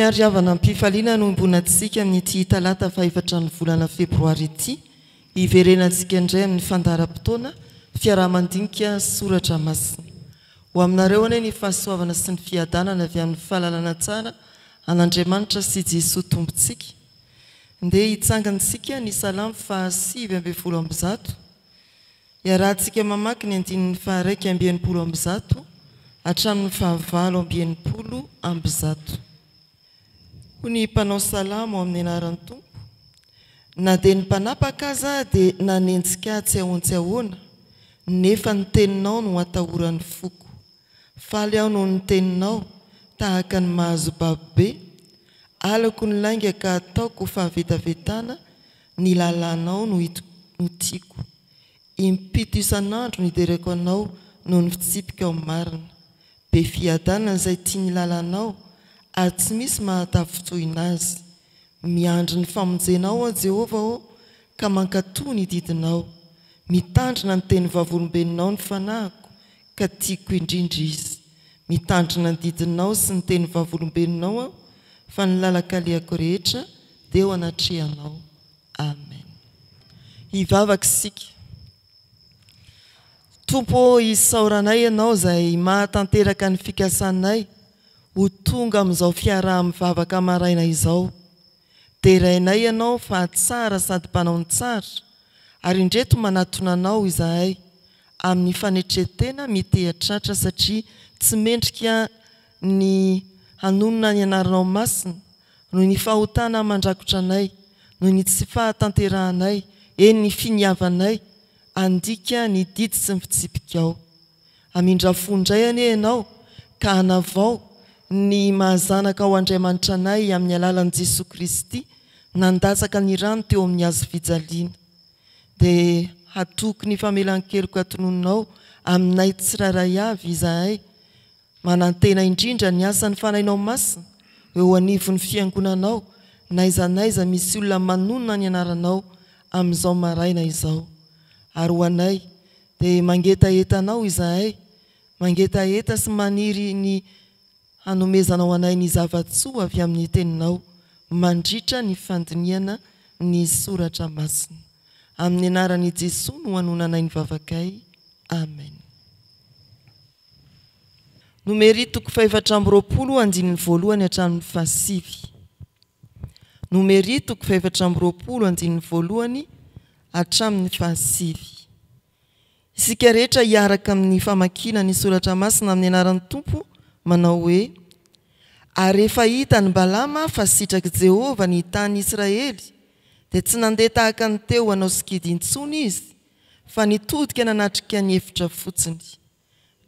Eny ary havana am-pifaliana no iombonantsika amin'ity talata fahefatra ny volana febroary ity, hiverenantsika indray amin'ny fandaharam-potoana fiaraha-mandinika soratra masina. Ho aminareo anie ny fahasoavana sy ny fiadanana avy amin'ny fahalalana tsara an'Andriamanitra sy Jesoa Tompontsika. Ndeha hitsangana isika ny Salamo faha 119. Iarahantsika mamaky ny andininy faha-161 hatramin'ny faha-168. Hoy ny mpanao salamo amin'ny anaran'ny Tompo, Na dia ny mpanapaka aza dia nanenjika ahy tsy ahoan-tsy ahoana, nefa ny teninao no atahoran'ny foko. Faly aho noho ny teninao, tahaka ny mahazo babo be. Halako ny lainga ka ataoko ho fahavetavetana, ny lalànao no no tiako. Impito isan'andro no iderako anao noho ny fitsipikao marina. Be fiadanana izay tia ny lalanao, ary tsy misy mahatafintohina azy. Miandry ny famonjenao aho, Jehovah ô, ka mankatò ny didinao. Mitandrina ny teny vavolombelonao ny fanahiko, ka tiako indrindra izy. Mitandrina ny didinao sy ny teny vavolombelonao aho, fa ny lalan-kalehako rehetra dia eo anatrehanao. Amen. Hivavaka isika. Tompo ô, isaoranay Ianao izay mahatanteraka ny fikasanay ho tonga amin'izao fiaraha-mivavaka maraina izao. Derainay Ianao fa tsara sady mpanao ny tsara, ary indreto manatona Anao izahay amin'ny fanetren-tena miteha-tratra satria tsy mendrika ny hanonona ny Anaranao Masina noho ny fahotana mandrakotra anay, noho ny tsy fahatanterahanay, eny ny finiavanay handika ny didy sy ny fitsipikao. Hamindra fo indray anie Ianao ka hanavao ny maha zanaka ho Andriamanitra anay amin'ny alalan'i Jesoa Kristy nandatsaka ny rany teo amin'ny hazo fijaliana. Dia hatoky ny famelan-keloka tononinao aminay tsirairay avy izahay Manantena indrindra ny asan'ny Fanahinao Masina eo anivon'ny Fiangonanao n'aiza n'aiza misy olona manonona ny Anaranao amin'izao maraina izao. Ary ho anay, dia mangetaheta Anao izahay, mangetaheta sy maniry ny hanomezanao anay ny zava-tsoa avy amin'ny Teninao mandritra ny fandinihana ny Soratra Masina. Amin'ny Anaran'i Jesoa no anonanay ny vavakay. Amen. Nomery toko fahefatra amby 20 andininy voalohany hatramin'ny fahasivy. Nomery toko fahefatra amby 20 andininy voalohany hatramin'ny fahasivy. Isika rehetra hiaraka amin'ny famakiana ny soratra masina amin'ny anaran'ny Tompo manao hoe, Ary rehefa hitan'i Balama fa sitrak'i Jehovah ny tany Israely, dia tsy nandeha tahaka ny teo hanao sikidy intsony izy, fa nitodika nanatrika ny efitra fotsiny.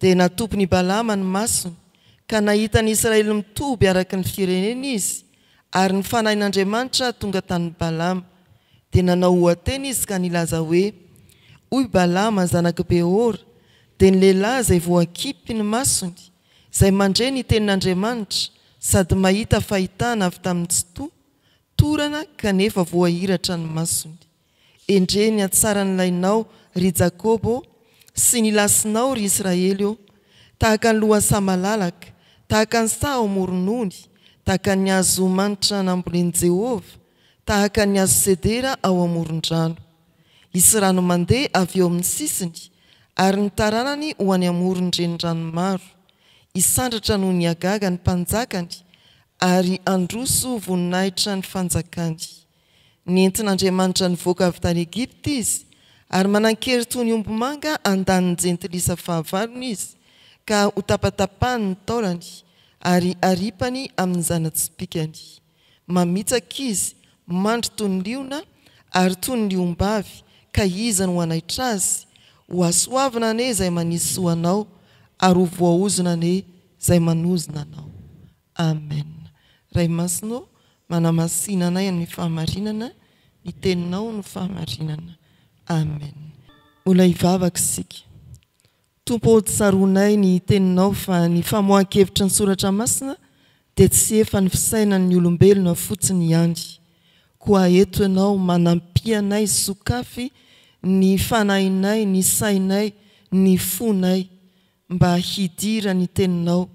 Dia natopin' i Balama ny masony, ka nahita ny Israely mitoby araka ny fireneny izy, ary ny Fanahin' Andriamanitra tonga tany Balama. Dia nanao oha-teny izy ka nilaza hoe, Hoy Balama, zanak'i Beora, dia ny lehilahy izay voakipy ny masony, izay mandre ny tenin' Andriamanitra sady mahita fahitana avy tamin'ny Tsitoha, torana kanefa voahiratra ny masony. Endrey ny hatsaran'ny lainao, ry Jakoba ô, sy ny lasinao, ry Israely ô! Tahaka ny lohasaha malalaka, tahaka ny saha ao amoron'ony, tahaka ny hazo manitra nambolen'i Jehovah, tahaka ny hazo sedera ao amoron-drano. Hisy rano mandeha avy eo amin'ny sisiny, ary ny taranany ho any amoron-drenirano maro. Hisandratra noho ny hagaga ny mpanjakany, ary handroso voninahitra ny fanjakany. Nentin'Andriamanitra nivoaka avy tany Egypta izy, ary manan-kery toy ny ombimanga handanin'ny jentilisa fahavalony izy, ka hotapatapahany ny taolany, ary haripany amin'ny zana-tsipìkany. Mamitsaka izy, mandry toy ny liona, ary toy ny liombavy, ka iza no hanaitra azy? Ho hasoavina anie izay manisy soa anao, ary ho voaozona anie izay manozona anao. Amen. Ray Masina ô, manamasina anay amin'ny fahamarinana, ny Teninao no fahamarinana. Amen. Mbola hivavaka isika. Tompo ô tsaroanay ny Teninao fa ny famoahan-kevitry ny Soratra Masina dia tsy efa ny fisainan'ny olombelona fotsiny ihany. Koa eto Ianao manampia anay sokafy ny fanahinay, ny sainay, ny fonay mba hidira ny Teninao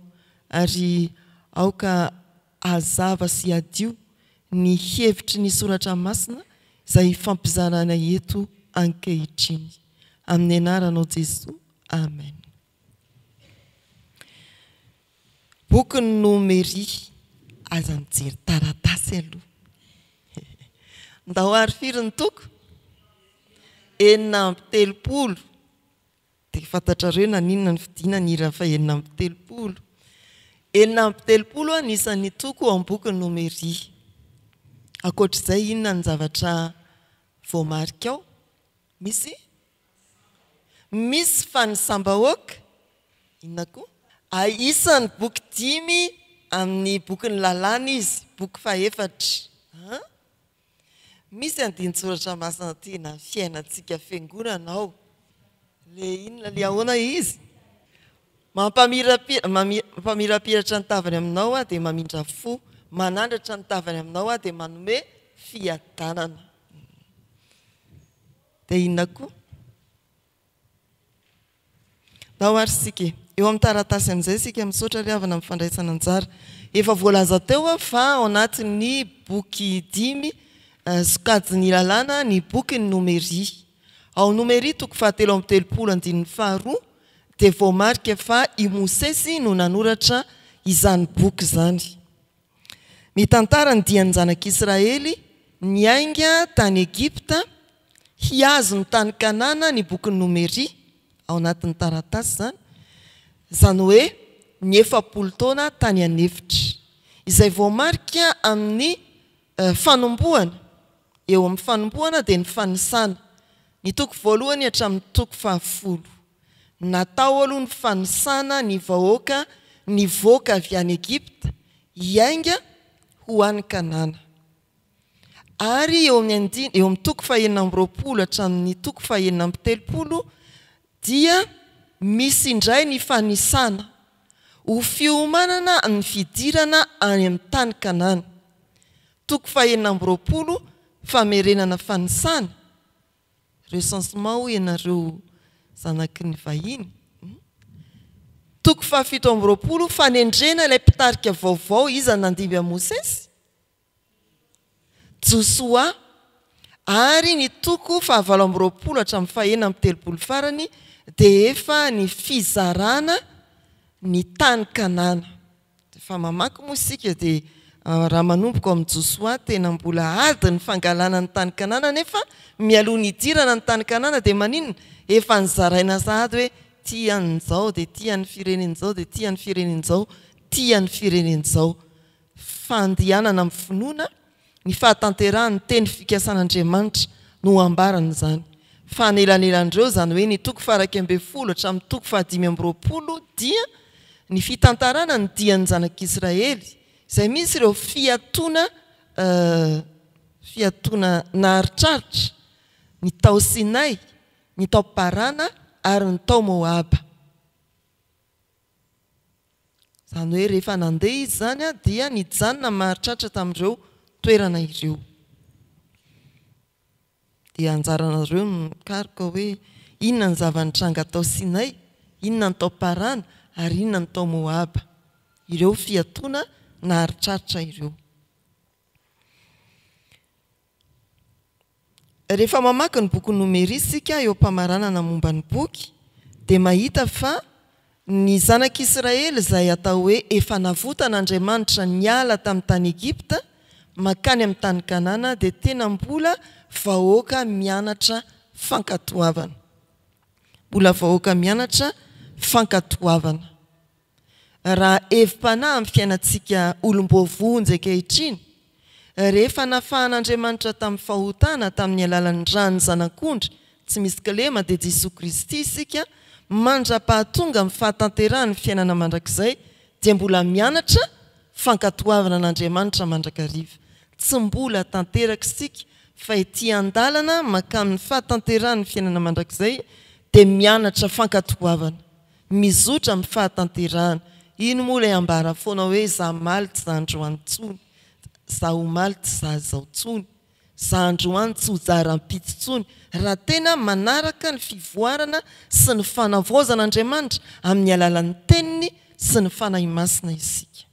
ary aoka. hazava sy hadio ny hevitry ny Soratra Masina izay ifampizarana eto ankehitriny. Amin'ny anaranao Jesoa, Amen. Bokin'ny Nomery, aza mijery taratasy aloha. Ndao ary firy ny toko? 36. Dia fantatrareo naninona no fidina ny hira fahenina 36. 36 anisan'ny toko ao amin'ny bokin'ny Nomery. Ankoatr'izay inona ny zavatra voamarika ao? Misy? Misy fanisam-bahoaka? Inona koa? Isan'ny boky dimy amin'ny bokin'ny lalàna izy, boky fahefatra. Misy andinin-tsoratra masina tena fiainantsika fiangonana ao. Le inona le ahoana izy? Mampamirapiratra ny tavany aminao aho dia mamindra fo, manandratra ny tavany aminao aho dia manome fiadanana. Dia inona koa? Ndao ary isika e. Eo amin'ny taratasy amin'izay isika misaotra ry havana amin'ny fandraisana anjara. Efa voalaza teo fa ao anatin'ny boky dimy sokajin'ny lalàna ny bokin'ny Nomeria. Ao Nomeria toko fahatelo amby telopolo andininy faharoa dia voamarika fa i Mosesy no nanoratra izany boky izany. Mitantara ny dian'ny zanak'Israely niainga tany Egypta hihazo ny tany Kanana ny bokin'ny Nomeria, ao anatin'ny taratasy izany, izany hoe ny 40 taona tany an'efitra, izay voamarika amin'ny fanombohana, eo amin'ny fanombohana dia ny fanisana, ny toko voalohany hatramin'ny toko fahafolo. Natao aloha ny fanisana ny vahoaka nivoaka avy any Egypta hiainga ho any Kanana. Ary eo amin'ny andiny, eo amin'ny toko fahenina amby roapolo hatramin'ny toko fahenina amby telopolo dia misy indray ny fanisana ho fiomanana amin'ny fidirana any amin'ny tany Kanana. Toko fahenina amby roapolo, famerenana fanisana. Recensement hoy ianareo zanaky ny vahiny. Toko faha-27, fanendrena ilay mpitarika vaovao, iza no nandimby an'i Mosesy? Josoa. Ary ny toko faha-28 hatramin'ny faha-36 farany dia efa ny fizarana ny tany Kanana. Rehefa mamaky moa isika dia raha manomboka ao amin'i Josoa tena mbola ady ny fangalana ny tany Kanana nefa mialoha ny hidirana ny tany Kanana dia maninona? Efa nozaraina sahady hoe tia an'izao dia tia an'ny firenen'izao dia tia an'ny firenen'izao, tia an'ny firenen'izao. Fandehanana amin'ny finoana Ny fahatanterahan'ny teny fikasan'Andriamanitra no ambarany izany. Fa anelanelan'ireo, izany hoe ny toko faha-11 hatramin'ny toko faha-25 dia ny fitantarana ny dian'ny zanak'Israely, izay misy ireo fiatoana fiatoana naharitraritra, ny tao Sinay, ny tao Parana ary ny tao Moaba. Izany hoe rehefa nandeha izy izany dia nijanona maharitraritra tamin'ireo toerana ireo. Dia anjaranareo ny mikaroka hoe inona ny zava-nitranga tao Sinay, inona ny tao Parana ary inona ny tao Moaba. Ireo fiatoana naharitraritra ireo. Rehefa mamaky ny bokin'i Nomery isika eo am-pamaranana momba ny boky, dia mahita fa ny zanak'Israely izay atao hoe efa navotan'Andriamanitra niala tamin'ny tany Egypta mankany amin'ny tany Kanana dia tena mbola vahoaka mianatra fankatoavana. Mbola vahoaka mianatra fankatoavana. Raha hevi-panahy amin'ny fiainantsika olom-boavonjy ankehitriny, rehefa nafahan'Andriamanitra tamin'ny fahotana tamin'ny alalan'ny ran'ny Zanak'ondry tsy misy kilema dia Jesoa Kristy isika mandra-pahatonga amin'ny fahatanterahan'ny fiainana mandrakizay dia mbola mianatra fankatoavana an'Andriamanitra mandrakariva. Tsy mbola tanteraka isika fa ety an-dalana mankamin'ny fahatanterahan'ny fiainana mandrakizay dia mianatra fankatoavana. Mizotra amin'ny fahatanterahana. Ino moa ilay ambara foana hoe za omaly tsy za androany tsony, za omaly tsy za izao tsony, za androany tsy ho za rahampitso tsony, raha tena manaraka ny fivoarana sy ny fanavaozan'Andriamanitra amin'ny alalan'ny Teniny sy ny Fanahy Masina isika.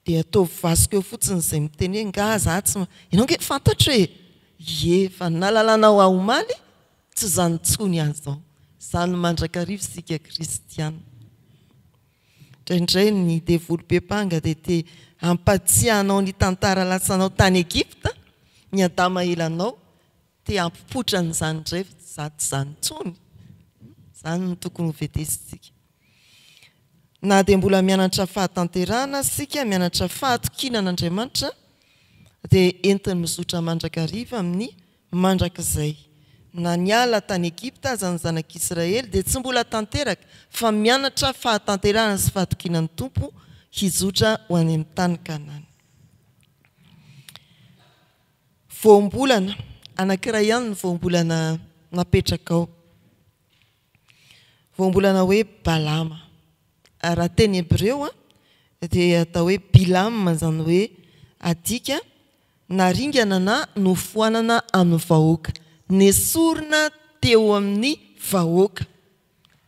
Dia ataovy vasoka eo fotsiny izay miteny hoe nga za tsy ianao ange fantatro e! Ie, fa ny nahalalanao ahy omaly tsy izany intsony aho izao. Izany mandrakariva isika kristiana. Indraindray ny devoly be mpanga dia te hampatsiahy anao ny tantara lasanao tany Egypta, ny Adama elanao, te hampipoitra an'izany indray fa za tsy izany intsony. Izany no tokony ho vetesintsika. Na dia mbola mianatra fahatanterahana aza isika, mianatra fahatokiana an'Andriamanitra, dia entiny mizotra mandrakariva amin'ny mandrakizay. Na niala tany Egypta aza ny zanak'Israely dia tsy mbola tanteraka fa mianatra fahatanterahana sy fahatokiana ny Tompo hizotra ho any amin'ny tany Kanana. Voambolana, anankiray ihany ny voambolana napetraka ao. Voambolana hoe Balama. Raha teny hebreo dia atao hoe Bilam izany hoe adika Naringana na nofoanana amin'ny vahoaka. Nesorina teo amin'ny vahoaka.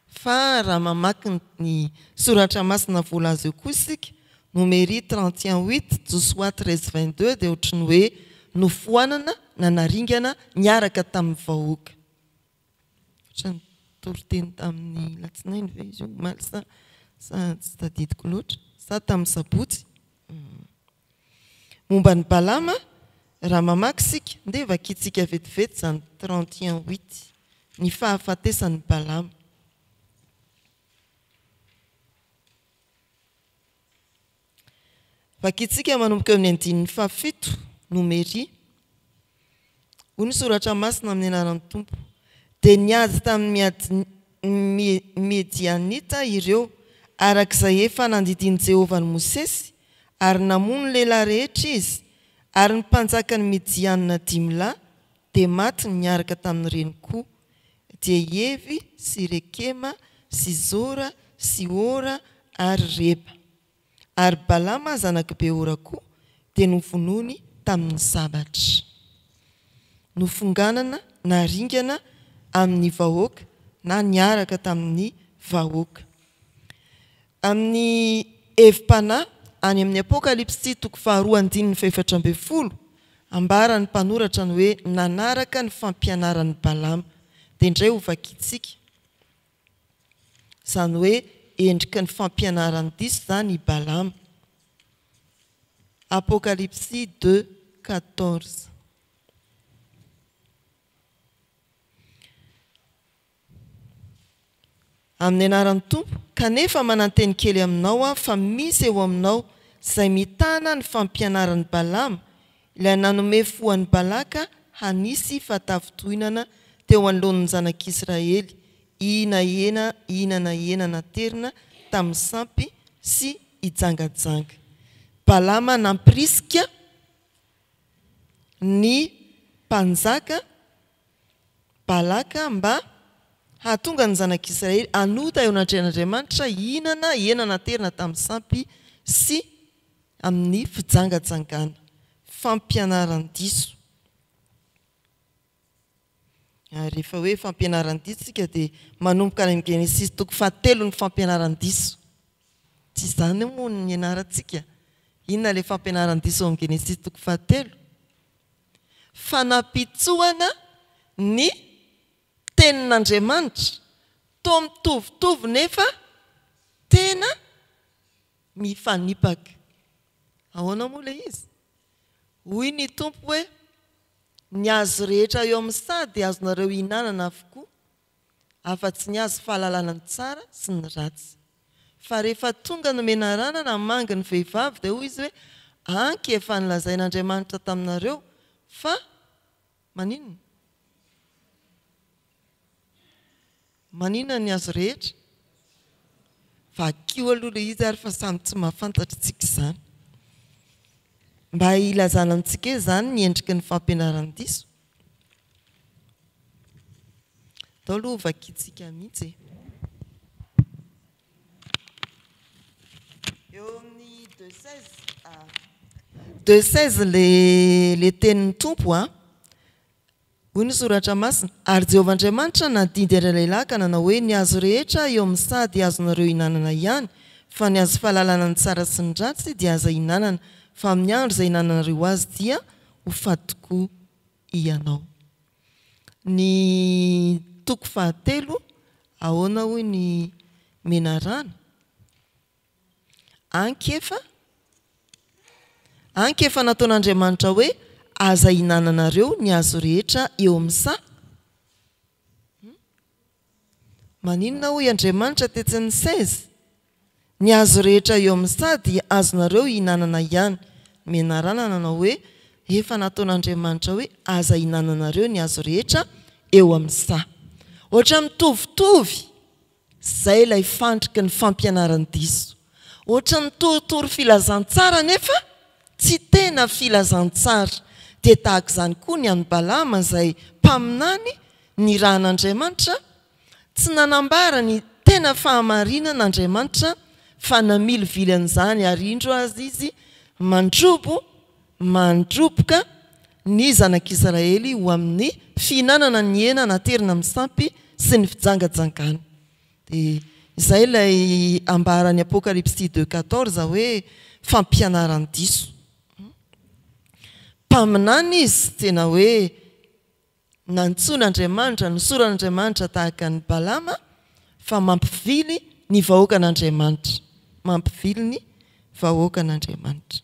Fa raha mamaky ny soratra masina voalaza eo koa isika, Nomery 31 huit, Josoa 13 22 dia ohatry ny hoe nofoanana na naringana niaraka tamin'ny vahoaka. Ohatran'ny toriteny tamin'ny latsinainy ve izy io omaly sa sa tsy tadidiko loatra sa tamin'ny sabotsy? Momba an'i Balama, raha mamaky isika, ndeha vakintsika vetivety izany 31 huit, ny fahafatesan'i Balama. Vakintsika manomboka eo amin'ny andininy fahafito, Nomery. Hoy ny Soratra Masina amin'ny anaran'ny Tompo, Dia niady tamin'ny Midianita ireo, araka izay efa nandidian'i Jehovah an'i Mosesy, ary namono lehilahy rehetra izy, ary ny mpanjakan'ny Midianina dimy lahy dia maty niaraka tamin'ireny koa, dia i Evy sy Rekema sy Zora sy Hora ary Reba. Ary Balama zanak'i Beora koa dia novonoiny tamin'ny sabatra. Nofonganana na ringana amin'ny vahoaka na niaraka tamin'ny vahoaka. Amin'ny hevi-panahy, any amin'ny Apokalypsy toko faharoa andininy fahefatra ambinifolo, ambaran'ny mpanoratra ny hoe nanaraka ny fampianaran'i Balama. Dia indray hovakintsika. Izany hoe endriky ny fampianaran-diso izany i Balama. Apokalypsy deux, quatorze. Amin'ny anaran'ny Tompo, kanefa mananteny kely aminao aho fa misy eo aminao izay mitana ny fampianaran'i Balama, ilay nanome fo an'i Balaka hanisy fahatafintohinana teo anoloan'ny zanak'Israely, hihinahena hihinana hena naterina tamin'ny sampy sy hijangajanga. Balama nampirisika ny mpanjaka Balaka mba hahatonga ny zanak'Israely hanota eo anatrehan'Andriamanitra, hihinana hena naterina tamin'ny sampy sy amin'ny fijangajangana. Fampianaran-diso. Ary rehefa hoe fampianaran-diso isika dia manomboka any amin'ny Genesisy toko fahatelo ny fampianaran-diso. Tsy izany moa no nianarantsika? Inona ilay fampianaran-diso ao amin'ny Genesisy toko fahatelo? Fanampitsohana ny tenin'Andriamanitra. Toa mitovitovy nefa tena mifanipaka. Ahoana moa ilay izy? Hoy ny Tompo hoe, Ny hazo rehetra eo amin'ny saha dia azonareo ihinanana avokoa, afa-tsy ny hazo fahalalana ny tsara sy ny ratsy. Fa rehefa tonga ny menarana namangy ny vehivavy dia hoy izy hoe, Anky efa nolazain'Andriamanitra taminareo fa maninona? Maninona ny hazo rehetra? Vakio aloha ilay izy ary fa samy tsy mahafantatra isika izany. Mba hilazana amintsika hoe izany ny endriky ny fampianaran-diso. Atao aloha ho vakintsika mihitsy e. Eo amin'ny 2,16. 2,16 ilay ilay tenin'ny Tompo an. Hoy ny Soratra Masina, Ary Jehovah Andriamanitra nandidy an-dralehilahy ka nanao hoe, Ny hazo rehetra eo amin'ny saha dia azonareo ihinanana ihany, Fa ny hazo fahalalana ny tsara sy ny ratsy dia aza ihinanana, fa amin'ny andro izay ihinananareo azy dia ho faty tokoa hianao. Ny toko fahatelo, ahoana hoy ny menarana? Anky efa Anky efa nataon'Andriamanitra hoe aza ihinananareo ny hazo rehetra eo amin'ny saha. Maninona hoy Andriamanitra tetsy amin'ny seza? Ny hazo rehetra eo amin'ny saha dia azonareo ihinanana ihany. Menarana nanao hoe, Efa nataon'Andriamanitra hoe aza ihinananareo ny hazo rehetra eo amin'ny saha. Ohatra mitovitovy izay ilay fandriky ny fampianaran-diso. Ohatra mitoritory filazantsara nefa tsy tena filazantsara. Dia tahaka izany koa ny an'i Balama izay mpaminany nirahan'Andriamanitra, tsy nanambara ny tena fahamarinana Andriamanitra fa namilivily an'izany ary indro aza izy mandrobo mandroboka ny zanak'Israely ho amin'ny fihinanana ny hena naterina amin'ny sampy sy ny fijangajangana. Dia izay ilay ambaran'ny Apokalypsy deux 14 hoe fampianaran-diso. Mpaminany izy, tena hoe nantsoin'Andriamanitra, nosoran'Andriamanitra tahaka an'i Balama fa mampivily ny vahoakan'Andriamanitra. Mampivily ny vahoakan'Andriamanitra.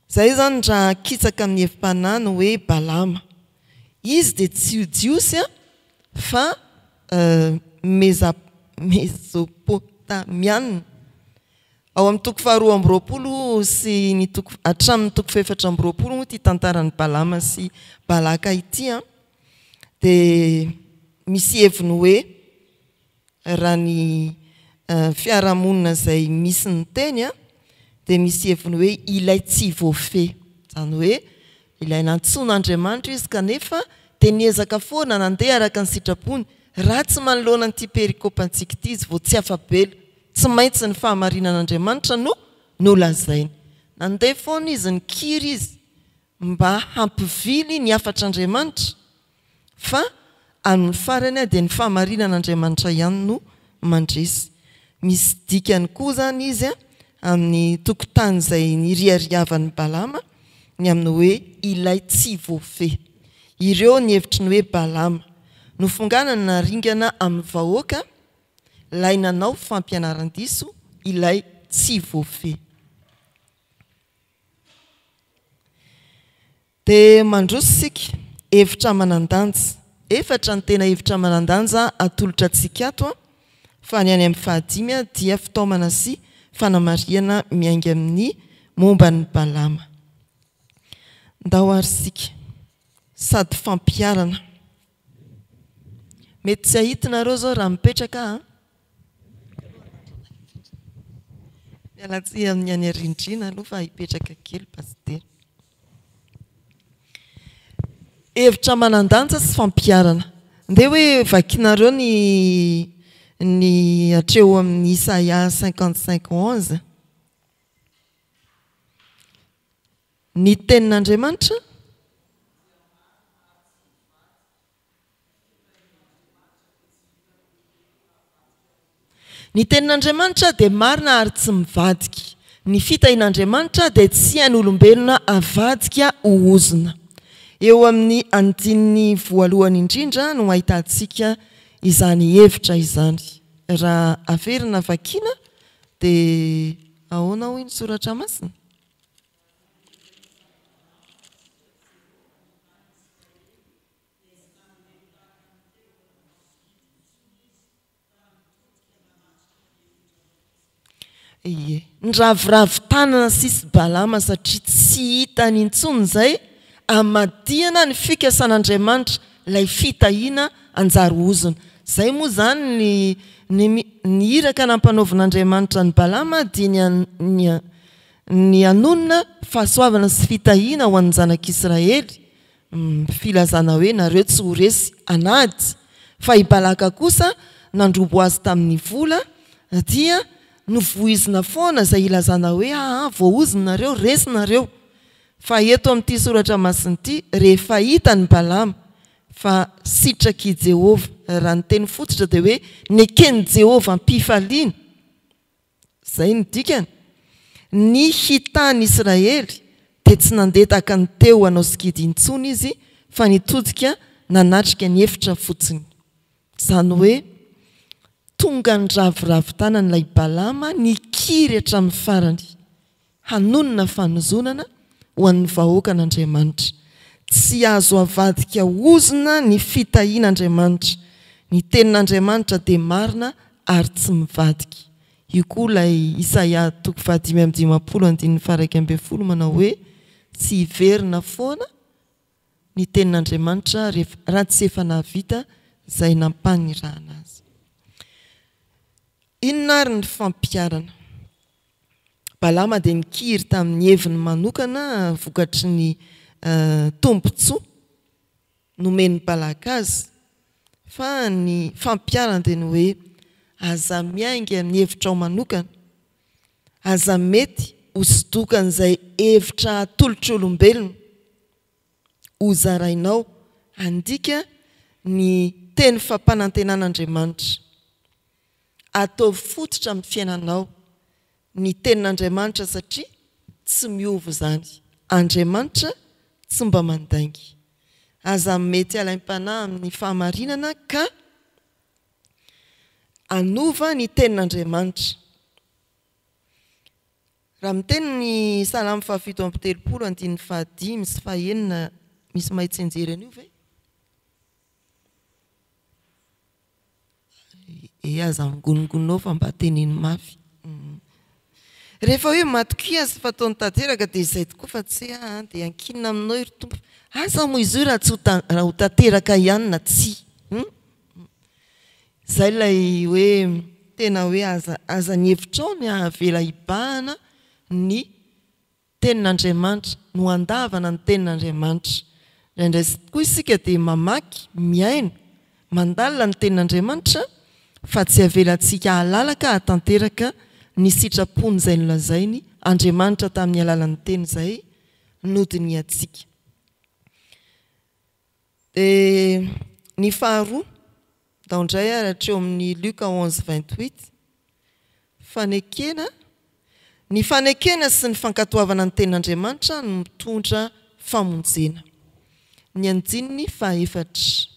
Izay izany raha akitsaka amin'ny hevi-panahy ny hoe Balama. Izy dia tsy Jiosy fa Mesopotamiana. Ao amin'ny toko faharoa amby roapolo sy ny toko hatramin'ny toko fahefatra amby roapolo moa ity tantaran'i Balama sy Balaka ity dia misy heviny hoe Raha ny fiarahamonina izay misy ny teny dia misy heviny hoe ilay tsy voafehy. Izany hoe ilay nantsoin'Andriamanitra izy kanefa dia niezaka foana nandeha araka ny sitrapony. Raha tsy manoloana an'ity perikopantsika ity izy vao tsy afa-bela. Tsy maintsy ny fahamarinan'Andriamanitra no nolazainy. Nandeha foana izy, nikiry izy mba hampivily ny hafatr'Andriamanitra. Fa amin'ny farany dia ny fahamarinan'Andriamanitra ihany no mandresy. Misy dikany koa izany izy amin'ny tokotany izay niriariavan'i Balama ny amin'ny hoe ilay tsy voafehy. Ireo ny hevitry ny hoe Balama. Nofonganana na ringana amin'ny vahoaka ilay nanao fampianaran-diso ilay tsy voafehy. Dia mandroso isika. Hevitra manan-danja. Efatra ny tena hevitra manan-danja atolotra antsika ato fa ny any amin'ny fahadimy dia fitaomana sy fanamarihana miainga amin'ny momba an'i Balama. Ndao ary isika. Sady fampiharana. Mety tsy hahita nareo izao raha mipetraka aho an. Miala tsiny amin'ny any arindrina aloha fa hipetraka kely Pasitera. Hevitra manan-danja sy fampiharana. Ndeha hoe vakinareo ny ny hatreo amin'ny Isaia 55 11. Ny tenin'Andriamanitra. Ny tenin'Andriamanitra dia marina ary tsy mivadika. Ny fitahian'Andriamanitra dia tsy hain'olombelona avadika ho ozona. Eo amin'ny andininy voalohany indrindra no ahitantsika izany hevitra izany. Raha averina vakiana dia ahoana hoy ny soratra masina? Ie. Niraviravy tanana sisa Balama satria tsy hitany intsony izay hamadihana ny fikasan'Andriamanitra ilay fitahiana hanjary ozona. Izay moa izany ny ny ny iraka nampanaovin'Andriamanitra an'i Balama dia ny ny ny hanonona fahasoavana sy fitahiana ho an'ny zanak'Israely filazana hoe nareo tsy ho resy an'ady fa i Balaka kosa nandrobo azy tamin'ny vola dia novoizina foana izay ilazana hoe aa voaozona nareo, resy nareo. Fa eto amin'ity soratra masina ity rehefa hitan'i Balama fa sitrak'i Jehovah, raha ny teny fototra dia hoe neken'i Jehovah am-pifaliana. Izay no dikany. Ny hitan'i Israely dia tsy nandeha tahaka ny teo hanao sikidy intsony izy fa nitodika nanatrika ny efitra fotsiny. Izany hoe tonga niraviravy tanana ilay Balama nikiry hatramin'ny farany. Hanonona fanozonana ho an'ny vahoakan'Andriamanitra. Tsy azo avadika ozona ny fitahian'Andriamanitra. Ny tenin'Andriamanitra dia marina ary tsy mivadika. Io koa ilay Isaia toko faha-55 andininy faha-11 manao hoe, Tsy hiverina foana ny tenin'Andriamanitra raha tsy efa nahavita izay nampanirahana azy. Inona ary ny fampiharana? Balama dia nikiry tamin'ny heviny manokana vokatry ny tombontsoa nomen'i Balaka azy, fa ny fampiharana dia ny hoe, aza miainga amin'ny hevitrao manokana, aza mety ho sodokan'izay hevitra atolotr'olombelona hozarainao handika ny teny fampanantenan'Andriamanitra. Ataovy fototra amin'ny fiainanao ny tenin'Andriamanitra satria tsy miova izany. Andriamanitra tsy mba mandainga. Aza mety alaim-panahy amin'ny fahamarinana ka hanova ny tenin'Andriamanitra. Raha miteny ny Salamo faha-37 andininy fahadimy sy fahenina misy mahay tsianjery an'io ve? E aza migonongonona ao fa mba teneno mafy. Rehefa hoe matokia sy fataony tanteraka dia izay tokoa fa tsy hoe dia ankinina aminao ry Tompo. Asa moa izy io raha tsy ho raha ho tanteraka ihany na tsia. Izay ilay hoe tena hoe aza aza ny hevitrao ny hahavela hibahana ny Tenin'Andriamanitra, no handavana ny Tenin'Andriamanitra. Indraindray koa isika dia mamaky, mihaino, mandalina ny Tenin'Andriamanitra fa tsy avelantsika halalaka hahatanteraka ny sitrapony izay nolazainy Andriamanitra tamin'ny alalan'ny Teny izay nodinihantsika. Dia ny faharoa, ndao indray ary hatreo amin'ny Luka 11 28, fanekena, ny fanekena sy ny fankatoavana ny tenin'Andriamanitra no mitondra famonjena. Ny andininy fahaefatra,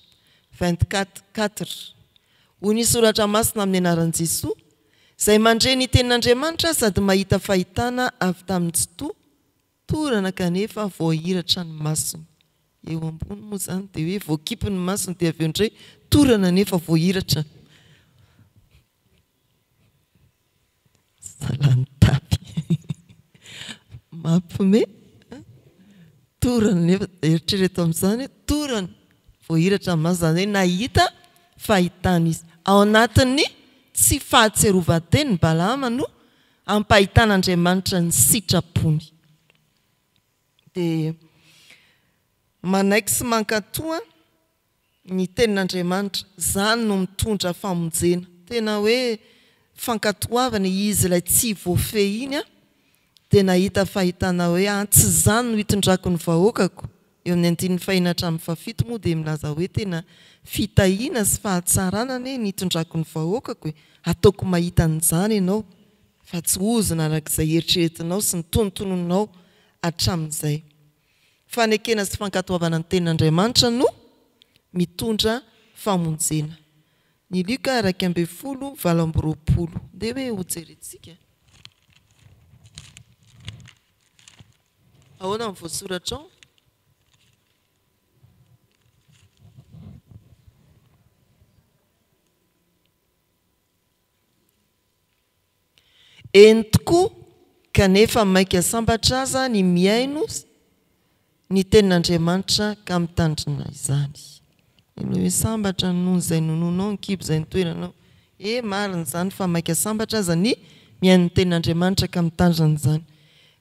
24 quatre, hoy ny soratra masina amin'ny anaran'i Jesoa, izay mandre ny tenin'Andriamanitra sady mahita fahitana avy tamin'ny Tsitoha, Torana kanefa voahiratra ny masony. Eo ambony moa izany dia hoe voakipy ny masony dia avy eo indray torana nefa voahiratra. Salan'ny tapy. Mampime. Torana nefa eritrereto amin'izany hoe torana voahiratra ny masony izany hoe nahita fahitana izy. Ao anatin'ny tsy fahatsiarovan-teny Balama no Ampahitan'Andriamanitra ny sitrapony. Dia manaiky sy mankatoa ny tenin'Andriamanitra. Izany no mitondra famonjena. Tena hoe fankatoavana, izy ilay tsy voafehy iny dia nahita fahitana hoe an, tsy izany no hitondrako ny vahoakako. Eo amin'ny andininy fahenina hatramin'ny fahafito moa dia milaza hoe tena fitahiana sy fahatsarana anie ny hitondrako ny vahoakako e! Ataoko mahita an'izany ianao fa tsy ozona araka izay eritreretinao sy ny tonontononinao hatramin'izay. Fanekena sy fankatoavana ny tenin'Andriamanitra no mitondra famonjena. Ny Lioka 11 28. Ndeha hoe hojerentsika. Ahoana ny voasoratra ao? Eny tokoa, kanefa mainka sambatra aza ny mihaino ny tenin'Andriamanitra ka mitandrina izany. Ilay hoe sambatra noho izay nononao, ny kibo izay nitoeranao. E, marina izany fa mainka sambatra aza ny mihaino ny tenin'Andriamanitra ka mitandrina izany.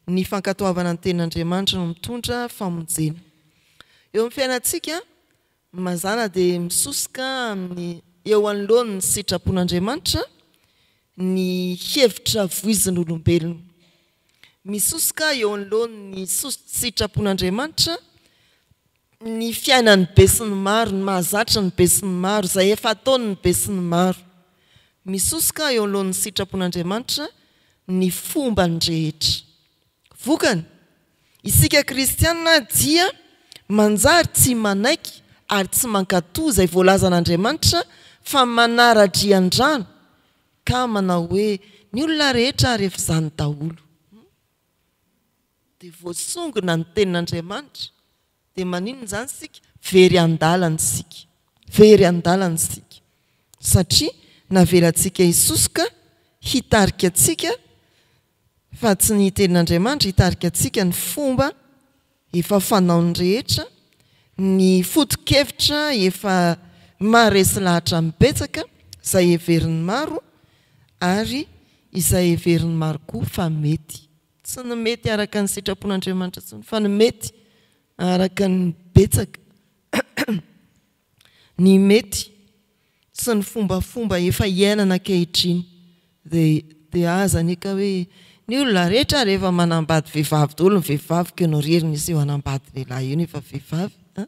Ny fankatoavana ny tenin'Andriamanitra no mitondra famonjena. Eo amin'ny fiainantsika, mazàna dia misosoka amin'ny eo anoloan'ny sitrapon'Andriamanitra ny hevitra voizin'olombelona. Misosoka eo anoloan'ny sitrapon'Andriamanitra ny fiainan'ny besinimaro, ny mahazatra ny besinimaro, izay efa ataon'ny besinimaro. Misosoka eo anoloan'ny sitrapon'Andriamanitra. ny fombany rehetra. Vokany, isika kristiana dia manjary tsy manaiky ary tsy mankatò izay voalazan'Andriamanitra fa manara-drian-drano ka manao hoe ny olona rehetra ary efa izany daholo. Dia voasongona ny tenin'Andriamanitra. Dia maninona izany isika? Very an-dalana isika. Very an-dalana isika. Satria navelantsika hisosoka hitarika antsika fa tsy ny tenin'Andriamanitra hitarika antsika ny fomba efa fanaon'ny rehetra, ny foto-kevitra efa maharesy lahatra ny betsaka, izay heverin'ny maro ary izay heverin'ny maro koa fa mety. Tsy ny mety araka ny sitrapon'Andriamanitra intsony fa ny mety araka ny betsaka, ny mety sy ny fombafomba efa iainana ankehitriny. Dia dia aza anie ka hoe ny olona rehetra rehefa manambady vehivavy daholo ny vehivavy ka ianao irery no hiseho hanambady lehilahy eo nefa vehivavy an!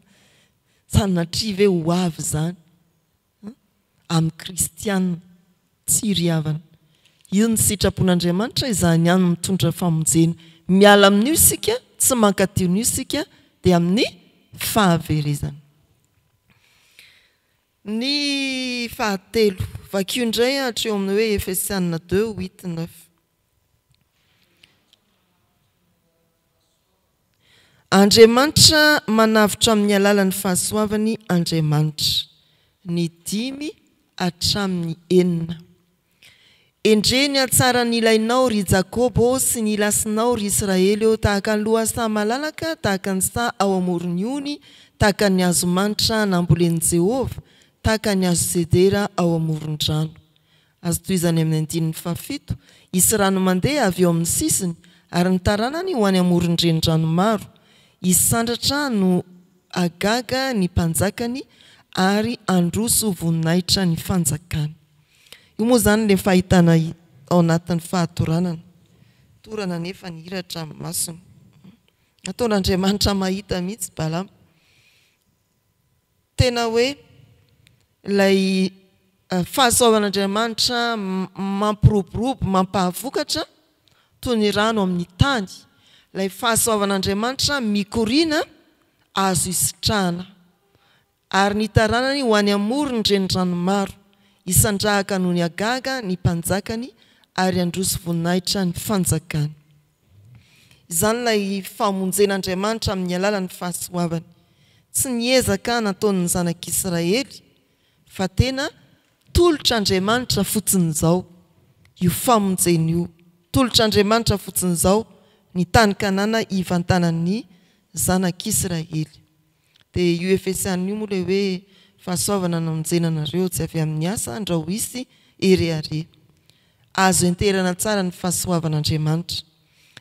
Sanatria ve ho avy izany? Amin'ny kristiana. Tsia ry havana. Io ny sitrapon'Andriamanitra, izany ihany no mitondra famonjena. Miala amin'io isika, tsy mankaty an'io isika, dia amin'ny fahaverezana. Ny fahatelo, vakio indray hatreo amin'ny hoe Efesiana deux, huit, neuf. Andriamanitra manavotra amin'ny alalan'ny fahasoavany Andriamanitra. Ny dimy hatramin'ny enina. Endrey ny hatsaran'ny ilainao, ry Jakoba ô, sy ny ilasinao, ry Israely ô, tahaka ny lohasaha malalaka, tahaka ny saha ao amoron'ny ony, tahaka ny hazo manitra nambolen'i Jehovah, tahaka ny hazo sedera ao amoron-drano. Azo tohizana amin'ny andininy fahafito, Hisy rano mandeha avy eo amin'ny sisiny, ary ny taranany ho any amoron-drenirano maro. Hisandratra no hagaga ny mpanjakany, ary handroso voninahitra ny fanjakany. Io moa izany ilay fahitana ao anatin'ny fahatoranana. Torana anefa ny hiratra amin'ny masony. Nataon'Andriamanitra mahita mihitsy Balama. Tena hoe ilay fahasoavan'Andriamanitra mampiroborobo, mampahavokatra toy ny rano amin'ny tany. Ilay fahasoavan'Andriamanitra mikoriana azo isitrahana. Ary ny taranany ho any amoron-drenirano maro, hisandrahaka noho ny hagaga ny mpanjakany ary handroso voninahitra ny fanjakany. Izany ilay famonjen'Andriamanitra amin'ny alalan'ny fahasoavany. Tsy ny ezaka nataon'ny zanak'Israely fa tena tolotr'Andriamanitra fotsiny izao io famonjena io. Tolotr'Andriamanitra fotsiny izao ny tany Kanana hivantanan'ny zanak'Israely. Dia io Efesiana io moa ilay hoe fahasoavana namonjena anareo tsy avy amin'ny asa andrao hisy herehareha. Azo enterana tsara ny fahasoavan'Andriamanitra.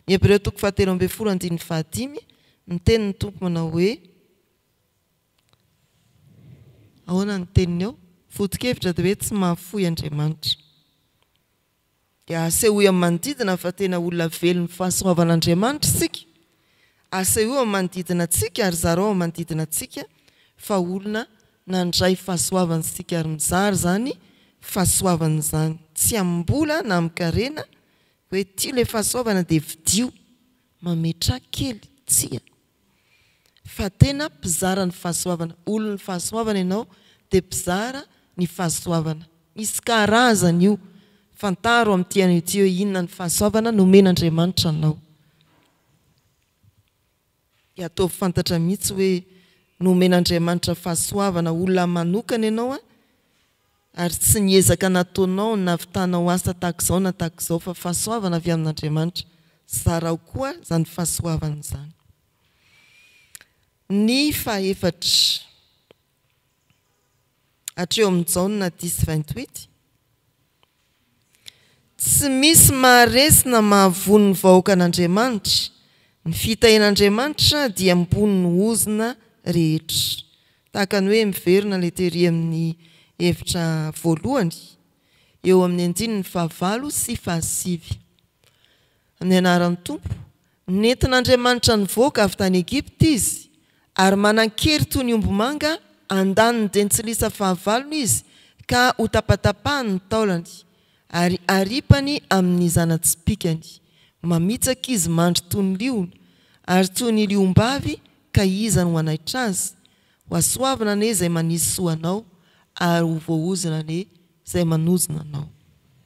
Ny Hebreo toko fahatelo ambin'ny folo andininy fahadimy, miteny ny Tompo manao hoe, Ahoana ny teniny ao? Foto-kevitra dia hoe tsy mahafoy Andriamanitra. Dia asehoy amin'ny manodidina fa tena olona velon'ny fahasoavan'Andriamanitra isika. Asehoy amin'ny manodidina antsika ary zarao amin'ny manodidina antsika fa olona nandray fahasoavana isika ary mizara izany fahasoavana izany. Tsy amim-bola na amin-karena hoe ity ilay fahasoavana dia vidio, mametraha kely, tsia. Fa tena mpizara ny fahasoavana. Olon'ny fahasoavana ianao dia mpizara ny fahasoavana. Misy karazany io. Fantaro amin'ity anio ity hoe inona ny fahasoavana nomen'Andriamanitra anao. Dia ataovy fantatra mihitsy hoe nomen'Andriamanitra fahasoavana olona manokana ianao ary tsy ny ezaka nataonao no nahavitanao asa tahaka izao na tahaka izao fa fahasoavana avy amin'Andriamanitra. Zarao koa izany fahasoavana izany. Ny fahefatra. Hatreo amin'ny Jaona dix vingt huit. Tsy misy maharesy na mahavono ny vahoakan'Andriamanitra. Ny fitahian'Andriamanitra dia ambonin'ny ozona rehetra. Tahaka ny hoe miverina ilay tery amin'ny hevitra voalohany, eo amin'ny andininy fahavalo sy fahasivy. Amin'ny anaran'ny Tompo, nentin'Andriamanitra nivoaka avy tany Egypta izy, ary manan-kery toy ny ombimanga handany ny dentsilisa fahavalony izy ka hotapatapahany ny taolany. Ary aripany amin'ny zana-tsipìkany. Mamitsaka izy mandry toy ny liona, ary toy ny liom-bavy, ka iza no hanaitra azy? Ho hasoavina anie izay manisy soa anao, ary ho voaozona anie izay manozona anao.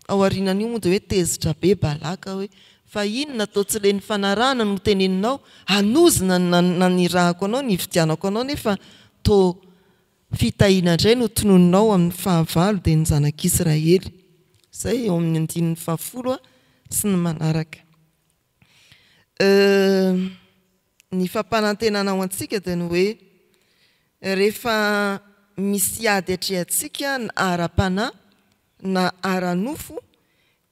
Ao aorianan'io moa dia hoe tezitra be Balaka hoe, Fa inona toa tsy le nifanarahana no teneninao, hanozona ny nanirahako anao, nividianako anao nefa toa fitahiana indray no tononinao amin'ny fahavalo dia ny zanak'Israely. Izay eo amin'ny andininy fahafolo sy ny manaraka. Ny fampanantenana ho antsika dia ny hoe rehefa misy ady atrehantsika na ara-panahy na ara-nofo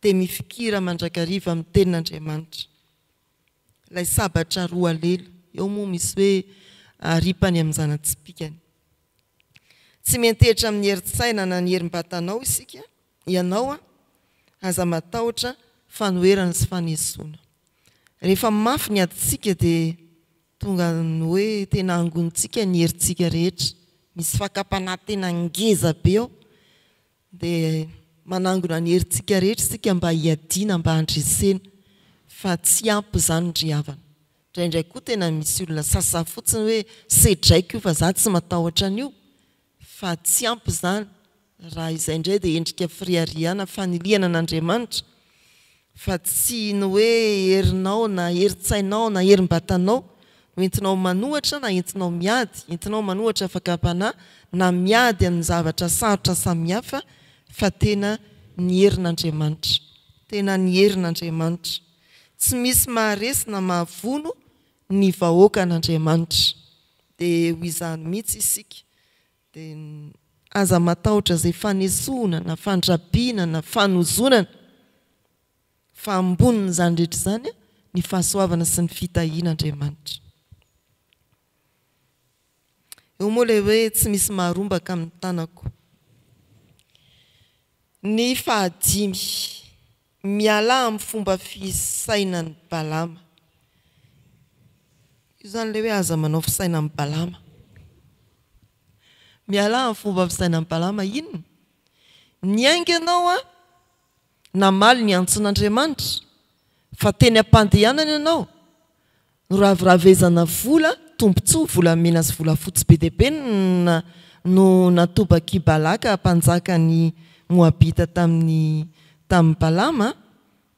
dia mifikira mandrakariva amin'ny tenin'Andriamanitra. Ilay sabatra roa lela, eo moa misy hoe aripany amin'ny zana-tsipìkany. Tsy miantehitra amin'ny herin-tsaina na ny herim-batanao isika, ianao, aza matahotra fanoherana sy fanesoana. Rehefa mafy ny adintsika dia tonga ny hoe tena angonintsika ny herintsika rehetra. Misy fakam-panahy tena ngeza be ao. Dia manangona ny herintsika rehetra isika mba hiadiana, mba handresena. Fa tsy ampy izany ry havana. Indraindray koa tena misy olona sasa fotsiny hoe sedraiko io fa za tsy matahotra an'io. Fa tsy ampy izany. Raha izay indray dia endrika firiharihana, fanilihana an'Andriamanitra. Fa tsy ny hoe herinao na herin-tsainao na herim-batanao no entinao manohatra na entinao miady, entinao manohatra fakam-panahy na miady amin'ny zavatra sarotra samihafa fa tena ny herin'Andriamanitra. Tena ny herin'Andriamanitra. Tsy misy maharesy na mahavono ny vahoakan'Andriamanitra. Dia ho izany mihitsy isika. Dia aza matahotra izay fanesoana na fandrabiana na fanozonana fa ambonin'izany rehetra izany ny fahasoavana sy ny fitahian'Andriamanitra. Eo moa ilay hoe tsy misy maharombaka amin'ny tanako. Ny fahadimy, mialà amin'ny fomba fisainan'i Balama. Io izany ilay hoe aza manao fisainan'i Balama. Mialà amin'ny fomba fisainan'i Balama inona? Niainga ianao an, namaly ny antson'Andriamanitra, fa teny am-pandehanana ianao, Noraviravezana vola, tombontsoa, volamena sy volafotsy be dia be no natobak'i Balaka mpanjakan'ny Moabita tamin'i tamin'i Balama,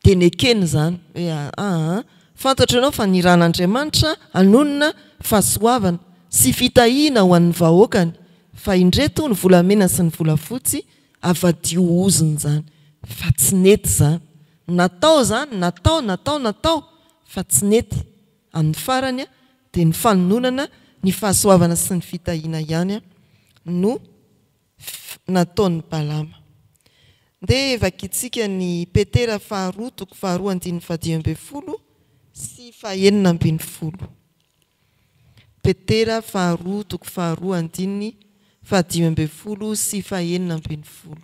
dia nekeny izany, hoe aa, fantatro ianao fa niran'Andriamanitra hanonona fahasoavana sy fitahiana ho an'ny vahoakany, fa indreto ny volamena sy ny volafotsy, avadio ozona izany. Fa tsy nety izany. Natao izany, natao, natao, natao, fa tsy nety. Amin'ny farany dia ny fanononana ny fahasoavana sy ny fitahiana ihany no nataon'i Balama. Ndeha vakintsika ny Petera faharoa toko faharoa andininy fahadimy ambin'ny folo sy fahenina ambin'ny folo. Petera faharoa toko faharoa andininy fahadimy ambin'ny folo sy fahenina ambin'ny folo.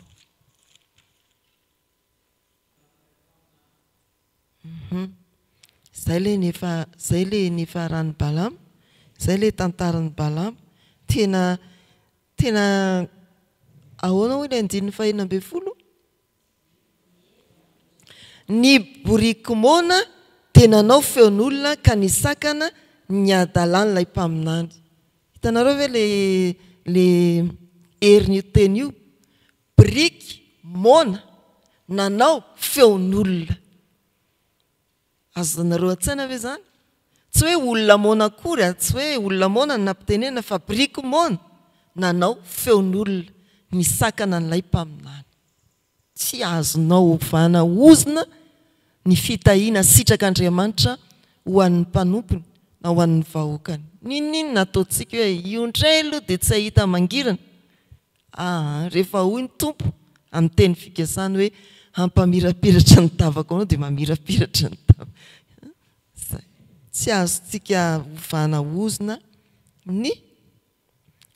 Hum. Zay le nefa zay le nifaran'i Balama, zay le tantaran'i Balama. Tena tena ahoana hoy ilay andininy fahenina ambin'ny folo? Ny boriky moana dia nanao feon'olona ka nisakana ny hadalan'ilay mpaminany. Hitanareo ve le le herin'io teny io? Biriky moana nanao feon'olona. Azonareo an-tsaina ve izany? Tsy hoe olona moana akory, tsy hoe olona moana no nampitenenina fa biriky moana nanao feon'olona nisakana an'ilay mpaminany. Tsy azonao ovana ozona ny fitahiana sitrak'Andriamanitra ho an'ny mpanompony na ho an'ny vahoakany. N'inon'inona ataontsika hoe io indray aloha dia tsy hahita mangirana. Aa rehefa hoy ny Tompo amin'ny teny fikasany hoe hampamirapiratra ny tavako anao dia mamirapiratra ny tava. Zay. Tsy azontsika ovana ozona ny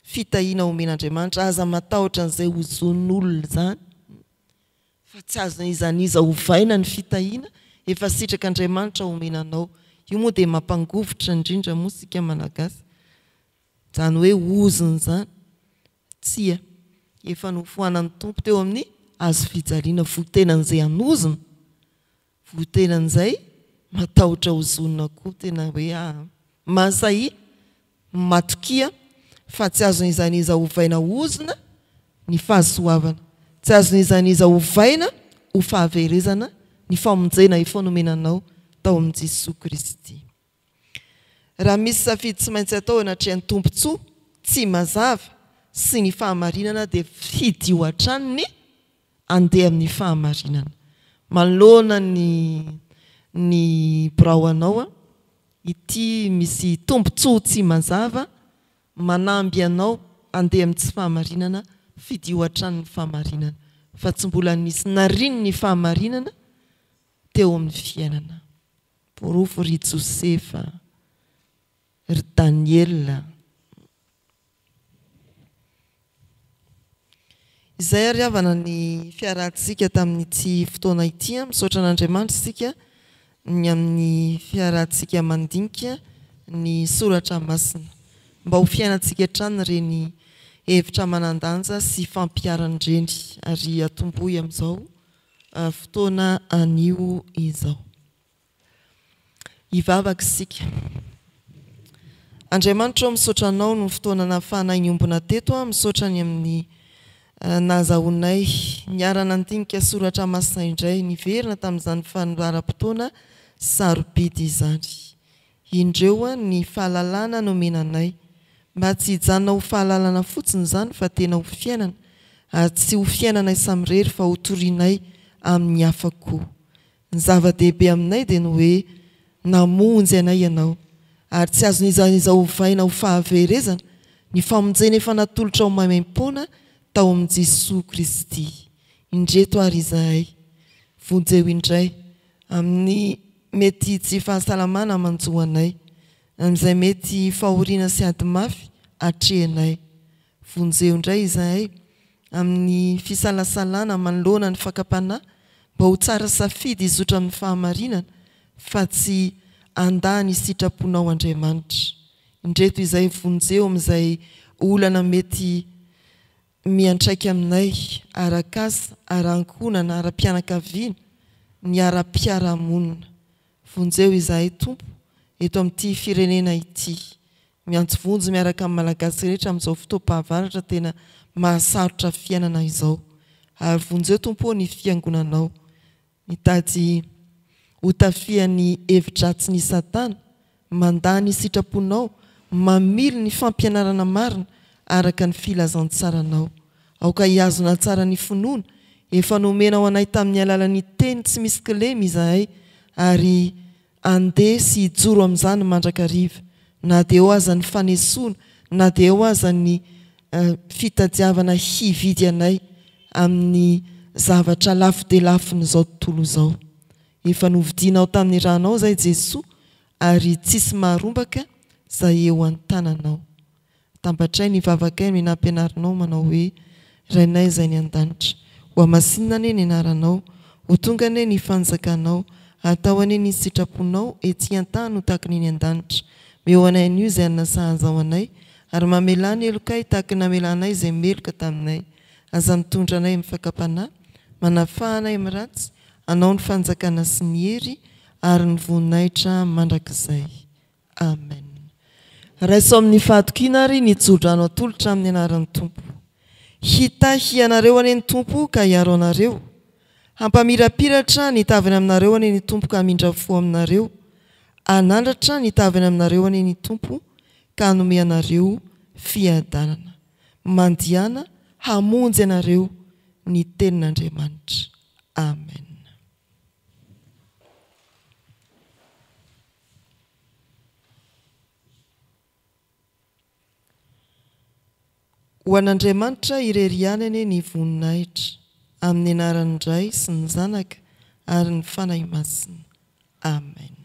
fitahiana omen'Andriamanitra. Aza matahotra an'izay ozonin'olona izany fa tsy azon'iza n'iza ovaina ny fitahiana efa sitrak'Andriamanitra omena anao. Io moa dia mampangovitra indrindra moa isika Malagasy. Izany hoe ozona izany? Tsia. Efa nofoanan'ny Tompo teo amin'ny. hazo fijaliana, voa tenan'izay hanozona, voa tenan'izay matahotra hozonina koa, tena hoe aa. Mahasahia, matokia fa tsy azon'iza n'iza ovaina ozona ny fahasoavana, tsy azon'iza n'iza ovaina ho fahaverezana ny famonjena efa nomena anao tao amin'i Jesoa Kristy. Raha misy safidy tsy maintsy atao eo anatrehan'ny tombontsoa tsy mazava sy ny fahamarinana dia fidio hatrany ny handeha amin'ny fahamarinana. Manoloana ny ny birao anao, ity misy tombontsoa tsy mazava manamby anao handeha amin'ny tsy fahamarinana, fidio hatrany ny fahamarinana fa tsy mbola nisy nariny ny fahamarinana teo amin'ny fiainana. Porofo ry Josefa, ry Daniela. Izay ary havana ny fiarahantsika tamin'ity fotoana ity. Misaotra an'Andriamanitra isika ny amin'ny fiarahantsika mandinika ny soratra masina. Mba ho fiainantsika hatrany ireny hevitra manan-danja sy fampiharana ireny ary atombohy amin'izao fotoana anio izao. Hivavaka isika. Andriamanitra ô, misaotra Anao noho ny fotoana nahafahanay niombona teto, misaotra ny amin'ny nahazahoanay niara-nandinika soratra masina indray, niverina tamin'izany fandaharam-potoana sarobidy izany. Indreo ny fahalalana nomena anay, mba tsy hijanona ho fahalalana fotsiny izany fa tena ho fiainana, ary tsy ho fiainanay samirery fa ho torianay amin'ny hafa koa. Ny zava-dehibe aminay dia ny hoe namonjy anay Ianao, ary tsy azon'iza n'iza ovaina ho fahaverezana ny famonjena efa natolotrao maimaimpoana tao amin'i Jesoa Kristy. Indreto ary izahay, vonjeo indray amin'ny mety tsy fahasalamana manjo anay, amin'izay mety fahoriana sy ady mafy atrehinay. Vonjeo indray izahay amin'ny fisalasalana manoloana ny fakam-panahy mba ho tsara safidy hizotra amin'ny fahamarinana fa tsy handà ny sitraponao Andriamanitra. Indreto izahay vonjeo amin'izay olana mety miantraika aminay ara-kasa, ara-ankohonana, ara-pianakaviana, ny ara-piarahamonina. Vonjeo izahay Tompo eto amin'ity firenena ity. Miantso vonjy miaraka amin'ny Malagasy rehetra amin'izao fotoam-pahavaratra tena mahasarotra fiainana izao. Ary vonjeo Tompo ô ny fiangonanao. Mitady ho tafihan'ny hevi-dratsin'i Satana, mandà ny sitraponao, mamily ny fampianarana marina araka ny filazantsaranao. Aoka hihazona tsara ny finoana efa nomenao anay tamin'ny alalan'ny teny tsy misy kilema izahay ary Andeha sy hijoro amin'izany mandrakariva, na dia eo aza ny fanesoana, na dia eo aza ny fitadiavana hividy anay amin'ny zavatra lafo dia lafon'izao tontolo izao. Efa novidianao tamin'ny rànao izay Jesoa ary tsisy maharombaka izay eo an-tananao. Tambatray ny vavakay no nampianarinao manao hoe, Rainay izay any an-danitra, hohamasinina anie ny anaranao, ho tonga anie ny fanjakanao, hatao anie ny sitraponao ety an-tany ho tahaka ny eny an-danitra. Meo anay anio izay hanina sahaza ho anay, ary mamelà ny helokay tahaka ny namelanay izay meloka taminay. Aza mitondra anay amin'ny fakam-panahy, manafaha anay amin'ny ratsy, Anao ny fanjakana sy ny hery ary ny voninahitra mandrakizay. Amen. Raiso amin'ny fahatokiana ary ny tsodrano atolotra amin'ny anaran'ny Tompo. Hitahy anareo anie ny Tompo ka hiaro anareo. Hampamirapiratra ny tavany aminareo anie ny Tompo ka hamindra fo aminareo. Hanandratra ny tavany aminareo anie ny Tompo ka hanome anareo fiadanana. Mandihana hamonjy anareo ny tenin'Andriamanitra. Amen. Ho an'Andriamanitra irery ihany anie ny voninahitra, amin'ny anaran'ny Ray sy ny Zanaka ary ny Fanahy Masina. Amen.